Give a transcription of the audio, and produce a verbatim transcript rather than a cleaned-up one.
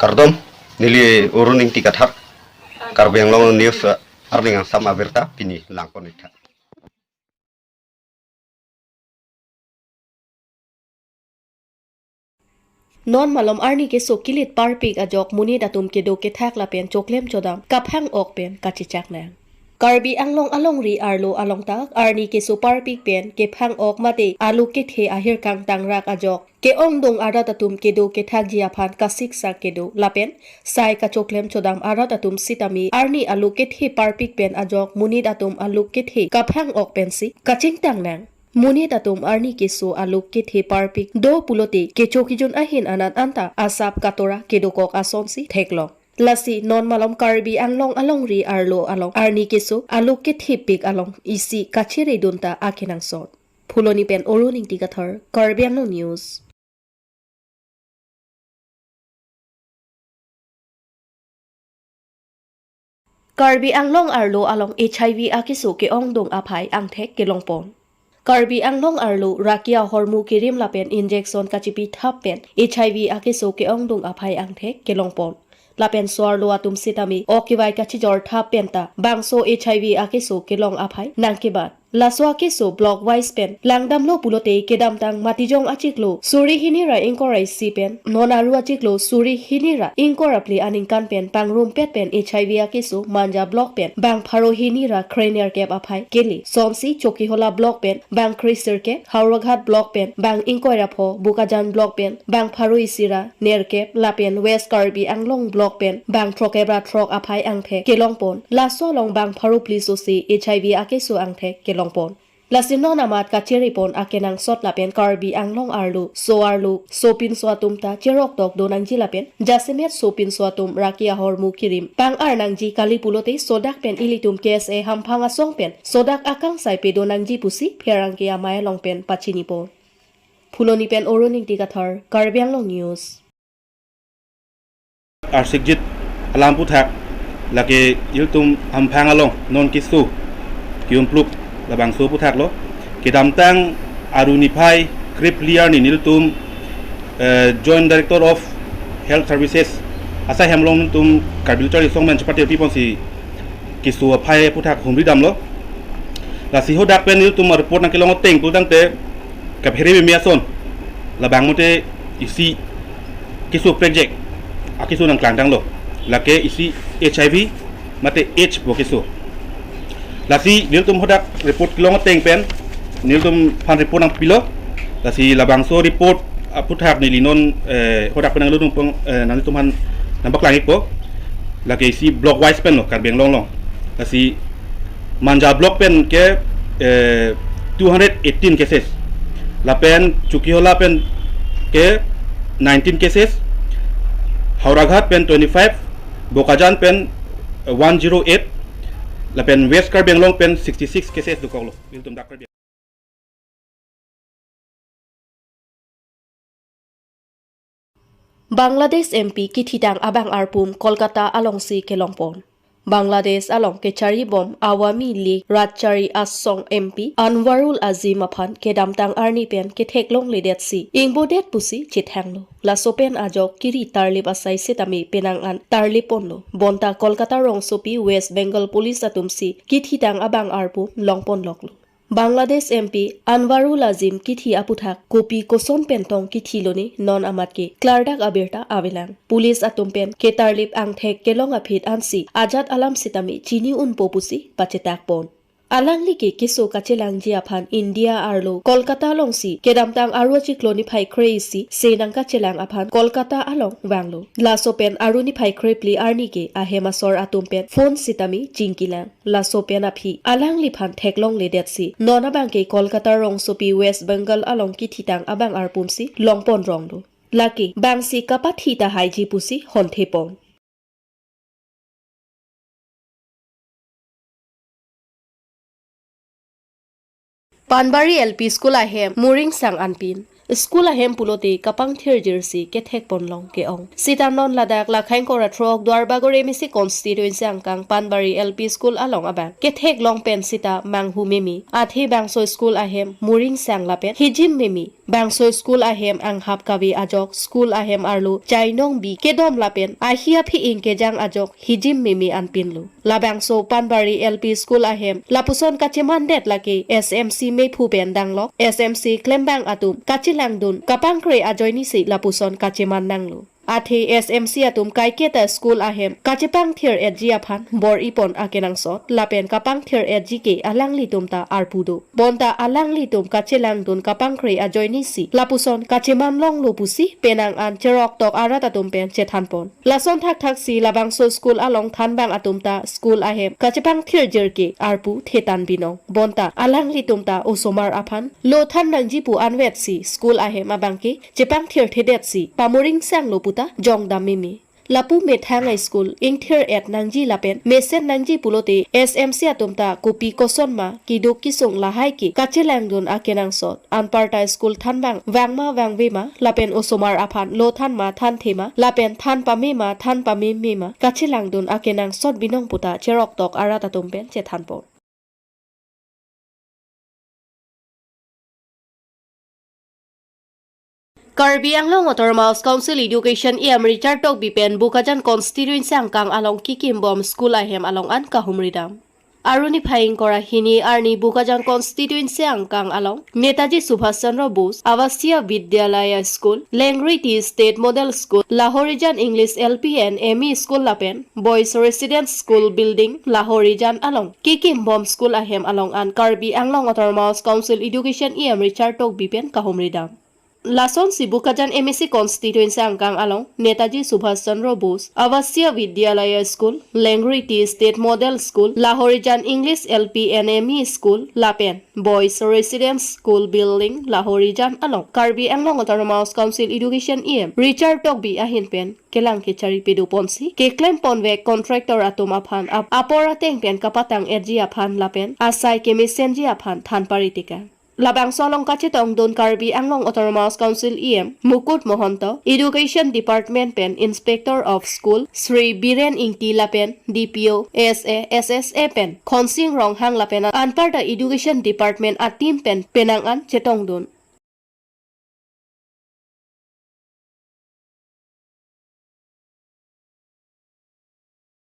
Kardom, neli Arun Ingti Kathar, Karbi Anglong News, eh, arni angsam abirta pini langpon-iktha. Non malom arni keso kilit parpik ajok monit atum kedo kethak lapen choklem chodam kaphang-ok pen kachechak nang. Karbi Anglong alongri arlo along ta arni keso parpik pen kephang-ok mate aluk kethe ahirkang tangrak ajok ke-ongdung arat atum kedo kethakji aphan kasiksak kedo lapen sai kachoklem chodam arat atum sitame arni aluk kethe parpik pen ajok monit atum aluk kethe kaphang-ok pensi kachingtang nang. Monit atum arni keso aluk kethe parpik do pulote kecho kejun ahin anat anta asap katora kedokok asonsi theklong. Lasi non malom Karbi Anglong alongri arlo along arni keso aluk kethepik along isi kacheredun ta akenangsot. Phuloni pen Arun Ingti Kathar, Karbi Anglong News. Karbi Anglong arlo along H I V akeso ke-ongdung aphai angthek kelongpon. Karbi Anglong arlo raki ahormu kirim lapen injection kachipi thap pen H I V akeso ke-ongdung aphai angthek kelongpon. Lapen so-arlo atum sitame ok kevai kachijor thap pen ta bangso H I V akeso kelong aphai nangkebat. Laso akeso block wise pen langdamlo pulote kedamtang Matijong achiklo suri hini ra ingkoi ra isi pen non Aru achiklo suri hini ra ingkoi ra phli aningkan pen pangrumpet pen H I V akeso Manja block pen bang pharo hini ra krenerkep aphai kele. Somsi Chokihola block pen bang kresirkep, Howraghat block pen bang ingkoi ra pho, Bokajan block pen bang pharo isi ra nerkep lapen West Karbi Anglong block pen bang throkkep ra throk aphai angthek kelongpon. Laso along bang pharo phli sosi H I V akeso angthek kelongpon. Lasi non amat kacherepon akenangsot lapen Karbi Anglong arlo, so-arlo, sopinso atum ta cheroktok donangji lapen jasemet sopinso atum raki ahormu kirim pang-ar nangji kali pulote sodak pen ilitum K S A hamphang asong pen sodak akangsai pedonangji pusi pherangke amei along pen pachinipon. Phuloni pen Arun Ingti Kathar, Karbi Anglong News. Arsikjit alam aputhak lake ilitum hamphang along non keso ke-umpluk labangso aputhak lo. Kedamtang Aru niphai krephli arni nelitum, eh, Joint Director of Health Services asai hem along nelitum Karbi Lo Charli Asong pen chepate piponsi keso aphai aputhak humri damlo. Lasi hadak pen nelitum report nangkelong ateng pulotangte kaphere meme ason labang mate isi keso prek jek akeso nangklangdanglo. Lake isi H I V mate AIDS pu keso. Lasi nelitum hadak report kelong ateng pen nelitum aphan report nangpilo. Lasi labangso report aputhak neli non, eh, hadak pen nanglunung pong, eh, nanglitum aphan nangpaklang-ikpo. Lake isi block wise pen lo Karbi Anglong along. Lasi Manja block pen ke, eh, two hundred eighteen cases. Lapen Chokihola pen ke nineteen cases. Howraghat pen twenty-five. Bokajan pen, eh, one zero eight. Lapen West Karbi Anglong pen sixty-six cases dokoklo. Ilitum dak Karbi Bangladesh M P kithitang abang arpum Kolkata alongsi kelongpon. Bangladesh along kecharibom Awami League Ratchari Asong M P Anwarul Azim aphan kedamtang arni pen ketheklongledetsi ingbodet pusi chethanglo. Laso pen ajok kiri tarlip asai sitame penang an tarlipponlo. Bonta Kolkata rongsopi West Bengal Police atumsi kithitang abang arpum longponloklo. Bangladesh M P Anwarul Azim kithi aputhak kopi koson pen tong kithilone non amat ke klardak abirta avelang. Police atum pen ketarlip angthek kelong aphi ansi ajat alam sitame chini-unpo pusi pachetakpon. Alangli ke keso kachelangji aphan India arlo Kolkata alongsi kedamtang Aru achiklo niphai kre-isi se nangkachelang aphan Kolkata along vanglo. Laso pen Aru niphai krephli arni ke ahem asor atum pen phone sitame chingkilang. Laso pen aphi alangliphan theklongledetsi non abang ke Kolkata rongsopi West Bengal along kithitang abang arpumsi longponronglo. Lake bangsi kapathi tahaiji pusi honthepon. Panbari L P School ahem Muringsang anpin. School ahem pulote kapangthirjirsi kethekponlong ke-ong. Sita non ladak lakhang kora throk Duarbagori M A C constituency angkang Panbari L P School along abang ketheklong pen sita manghu meme. Athe bangso school ahem Muringsang lapen hijim meme. Bangso school ahem anghap kave ajok school ahem arlo chainong bi kedom lapen ahi aphi ingkejang ajok hijim meme anpinlo. Labangso Panbari L P School ahem lapuson kachemandet lake S M C mephu pen danglok S M C klembang atum kachelangdun kapangkre ajoinesi lapuson kacheman nanglo. Athe S M C atum kaiketa school ahem kachepangthir etji aphan bor-ipon akenangsot lapen kapangthir etji ke alanglitum ta arpu do. Bonta alanglitum kachelangdun kapangkre ajoinesi lapuson kacheman longlo pusi penang an cheroktok arat atum pen chethanpon. Lason thakthaksi labangso school along thanbang atum ta school ahem kachepangthir jirke arpu thetan binong. Bonta alanglitum ta osomar aphan lo than nangji pu anvetsi school ahem abangke chepangthir thedetsi pamuring sanglo puta jongdam meme. Lapu methang a-school ingthir et nangji lapen mesen nangji pulote S M C atum ta kopi koson ma keduk kesung lahai ke kachelangdun akenangsot. Anparta school thanbang vangma vangve ma lapen osomar aphan lo than ma thanthe ma lapen than pame ma than pameme ma kachelangdun akenangsot binong puta cheroktok arat atum pen chethanpon. Karbi Anglong Autonomous Council Education E M Richard Tokbi pen Bokajan constituency angkang along kikimbom school ahem along an kahumridam. Arni phai ingkoi ra hini arni Bokajan constituency angkang along Netaji Subhash Chandra Bose Avasiya Vidyalaya School, Lengri Tea Estate Model School, Lahorijan English L P and M E School lapen Boys Residence School Building Lahorijan along kikimbom school ahem along an Karbi Anglong Autonomous Council Education E M Richard Tokbi pen kahumridam. Lasonsi Bokajan M A C constituency angkang along Netaji Subhash Chandra Bose Avasiya Vidyalaya School, Lengri Tea Estate Model School, Lahorijan English L P and M E School lapen Boys Residence School Building Lahorijan along Karbi Anglong Autonomous Council Education E M Richard Tokbi ahin pen kelang kechari pedoponsi keklem ponvek contractor atum aphan ap- apor ateng pen kapatang etji aphan lapen asai kemesenji aphan than paritikang. Labangso along kachetongdun Karbi Anglong Autonomous Council E M Mukut Mahanta, Education Department pen Inspector of School Shri Biren Ingti lapen D P O, S A, S S A pen Khonsing Ronghang lapen anparta Education Department a-team pen penang an chetongdun.